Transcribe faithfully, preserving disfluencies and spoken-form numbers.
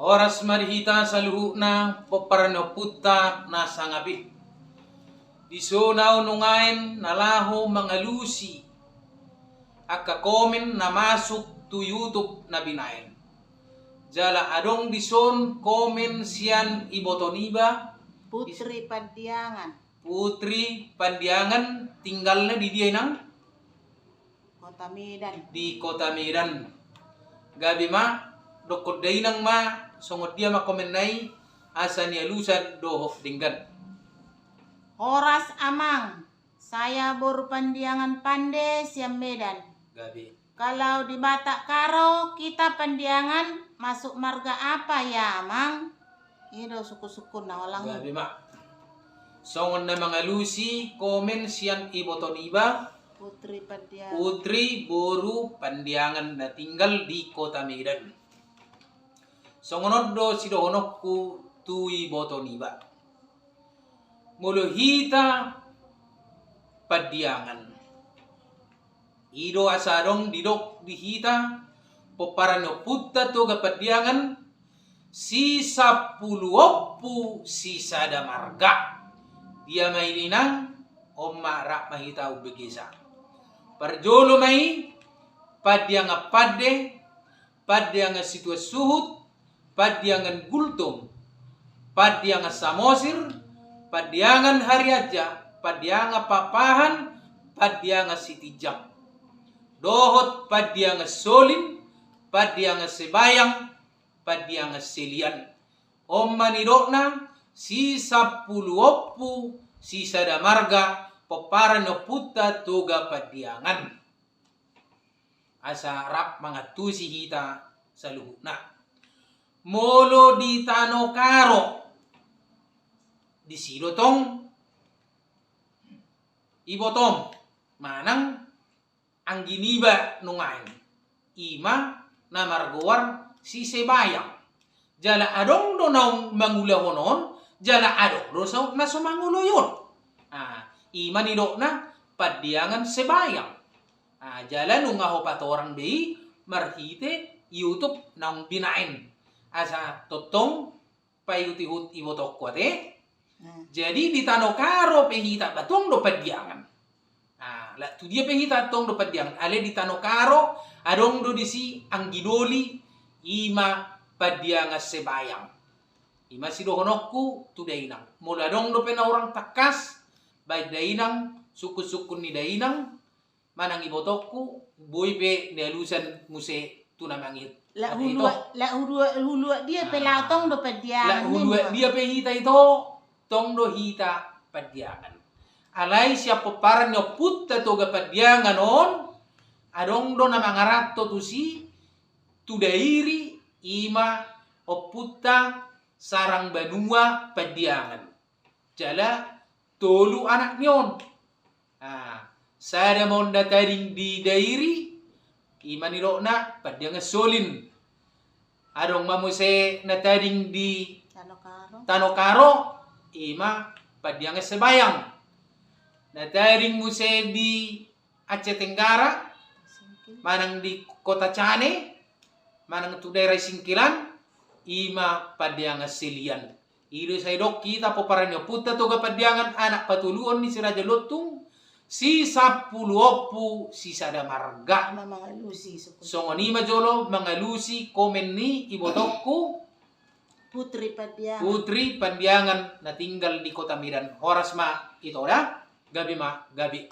Horas ma di hita saluhutna pomparan ni ompunta na sangap i. Dison ahu nuaeng na laho mangalusi angka komen na masuk tu YouTube na binaen. Jala adong dison komen sian iboto niba. Putri Pandiangan. Putri Pandiangan, tinggalna di dia, Inang? Kota Medan. Di Kota Medan. Gabe ma, dokkon dainang ma songon dia ma komenna i, asa nialusan dohot denggan. Horas, Amang. Saya boru Pandiangan Pande sian Medan. Gabe. Kalau di Batak Karo, kita Pandiangan masuk marga apa ya, Amang? I do sungkun-sungkunna, Amang. Gabe ma. Songon na mangalusi komen sian iboto niba. Putri Pandiangan. Putri boru Pandiangan na tinggal di Kota Medan. Songon on do sidohononku tu iboto niba. Molo hita Pandiangan, i do asa adong didok di hita pomparan ni ompunta Toga Pandiangan, sisampulu ompu sisada marga. Dia ma i, Inang? On ma, rap ma hita umbegesa. Parjolo ma i Pandiangan Pande, Pandiangan Situan Suhut, Pandiangan Gultom, Pandiangan Samosir, Pandiangan Harianja, Pandiangan Pakpahan, Pandiangan Sitinjak, dohot Pandiangan Solin, Pandiangan Sebayang, Pandiangan Selian. On ma nidokna, sisampulu ompu sisada marga pomparan ni ompunta Toga Pandiangan. Asa rap mangantusi hita saluhutna. Molo di Tano Karo, disi do tong ibotom manang anggi niba nuaeng, i ma na margoar si Sebayang. Jala adong do naung mangulahon on, jala adong do so, na so mangoloi on. Ah, i ma nidokna Pandiangan Sebayang. Ah, jala nunga hupatorang be i marhite YouTube naung binaen. Asa tongtong paihut-ihut ibotongku ate. Hmm. Jadi di Tano Karo pe hita ba tong do Pandiangan. Ah, la tu dia pe hita tong do Pandiangan. Alai di Tano Karo adong do disi anggi doli, i ma Pandiangan Sebayang. I ma sidohononku tu dainang. Molo adong dope na hurang tangkas, baen dainang, sungkun-sungkun ni dainang, manang ibotongku, boi pe nialusan muse tu na mangihut. La huluak, la huluak, huluak dia pe laho tong do Pandiangan. La huluak dia pe hita ito, tong do hita Pandiangan. Alai sian pomparan ni ompunta Toga Pandiangan on, adong do na mangaranto tusi, tu Dairi, i ma ompunta Sarangbanua Pandiangan. Jala tolu anak ni on. Ah, sada ma on na tading di Dairi, i ma nidokna Pandiangan Solin. Adong ma muse na tading di Tano Karo. Tano Karo, i ma Pandiangan Sebayang. Na tading muse di Aceh Tenggara, manang di Kota Cane, manang tu daerah Singkilan, i ma Pandiangan Selian. I do sai dok hita pomparan ni ompunta Toga Pandiangan, anak patoluhon ni si Raja Lontung, sisampulu ompu sisada marga. Ima mangalusi, sungkun. Songon i ma jolo mangalusi komen ni ibotongku Putri Pandiangan. Putri Pandiangan na tinggal di Kota Medan. Horas ma ito da, gabe ma gabe.